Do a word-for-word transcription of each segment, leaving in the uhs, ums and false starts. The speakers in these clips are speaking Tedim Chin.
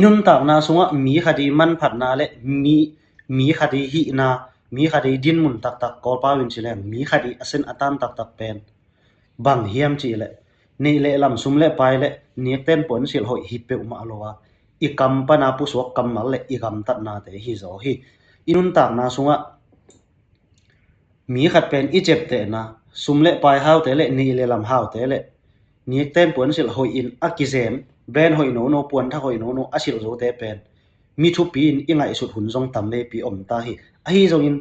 I nuntakna sungah mi khat i manphatna le mi, mi khat i hihna, mi khat i dinmun taktak, Kawlpau in ci leng mi khat i a sen a tan taktak pen bang hiam cih leh, neih le lam, sum le pai le nikten puansilh hoih hi peuhmah lo a, i kam pana pusuak kammal le i gamtatnate hi zaw hi. I nuntakna sungah mi khat pen i ciaptehna, sum le pai haute le neih le lam haute le nikten puansilh hoih in a kizem, brand hoih nono, puanthak hoih nono a silh zote pen mi thupi in i ngaihsut hun zong tam veipi om ta hi. Ahi zongin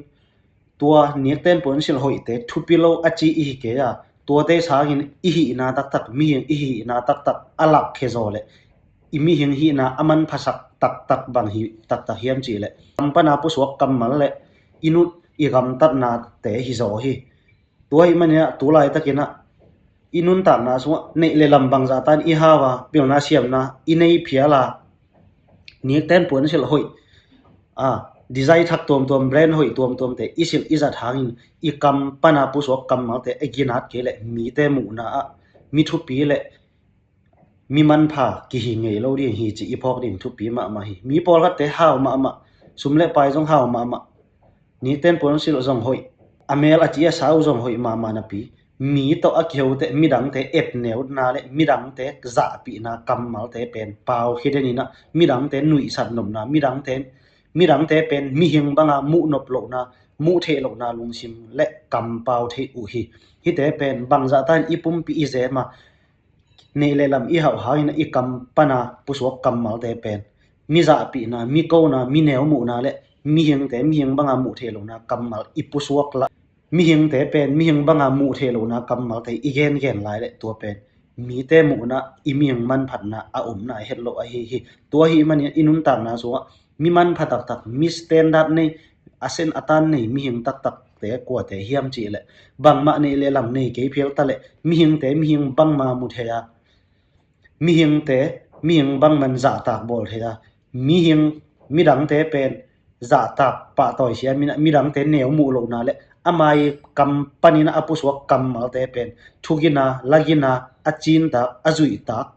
tua nikten puansilh hoihte thupi lo a ci i hi kei a, tuate sangin i hihna taktak, mihing i hihna taktak a lakkhia zaw le i mihing hihna a manphasak taktak bang hi taktak hiam cih leh, kam pana pusuak kammal le i nut i gamtatnate hi zaw hi. Tua hi maninah tu laitakinah i nuntakna sungah neih le lam bangzah tan i hau a, pilna siamna i nei phial a, nikten puansilh hoih, a, design thak tuamtuam, brand hoih tuamtuamte i silh i zat hangin i kam pana pusuak kammalte a ginat kei le mite muhna ah mi thupi le mi manpha kihi ngei lo ding hi ci i phawk ding thupi mahmah hi. Mi pawlkhatte hau mahmah, sum le pai zong hau mahmah, nikten puansilh zong hoih, a mel a ci a sau zong hoih mahmah napi, mi tawh a kihote, midangte etneuna le midangte zahpihna kammalte pen pau khia deninah midangte nuihsat nopna, midangte, midangte pen mihing banga muh nop lohna, muh theih lohna lungsim le kam pau theih uh hi. Hihte pen bangzah tan i pumpi i zema, neih le lam i hauh hangin i kam pana pusuak kammalte pen mi zahpihna, mi kona, mi neu muhna le mihingte mihing banga muh theih lohna kammal i pusuak la, mihingte pen mihing banga muh theih lohna kammalte i gengen lai le tua pen mite muhna i mihing manphatna a omna a het loh ahi hi. Tua hi manin i nuntakna sungah mi manpha taktak, mi standard nei, a sen a tan nei mihing taktakte kuate hiam cih leh, bangmah neih le lam nei kei phial ta leh mihingte mihing bangma mu thei a, mihingte mihing bangman zahtak bawl thei a, mihing, midangte pen zahtak pahtawi siam in a, midangte neu muh lohna le ama i kam panin a pusuak kammalte pen thugina, lagina, a cintak, a zuihtak,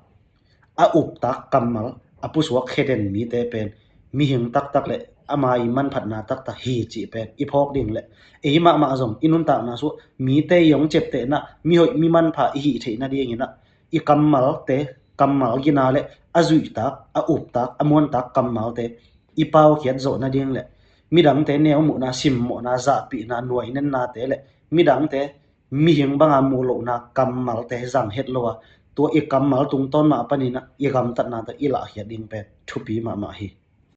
a uptak kammal a pusuak khia den mite pen mihing taktak le ama i manphatna taktak hi cih pen i phawk ding le, ei mahmah zong i nuntakna sungah mite i hong ciaptehna, mi hoih mi manpha i hih theih nadingin a, i kammalte, kammal gina le a zuihtak, a uptak, a muantak kammalte i paukhiat zawh nading le midangte neu muhna, simmawhna, zahpihna, nuainennate le midangte mihing banga muh lohna kammalte zang het lo a, tua i kammal tungtawn mah panin a i gamtatnate i lahkhiat ding pen thupi mahmah hi.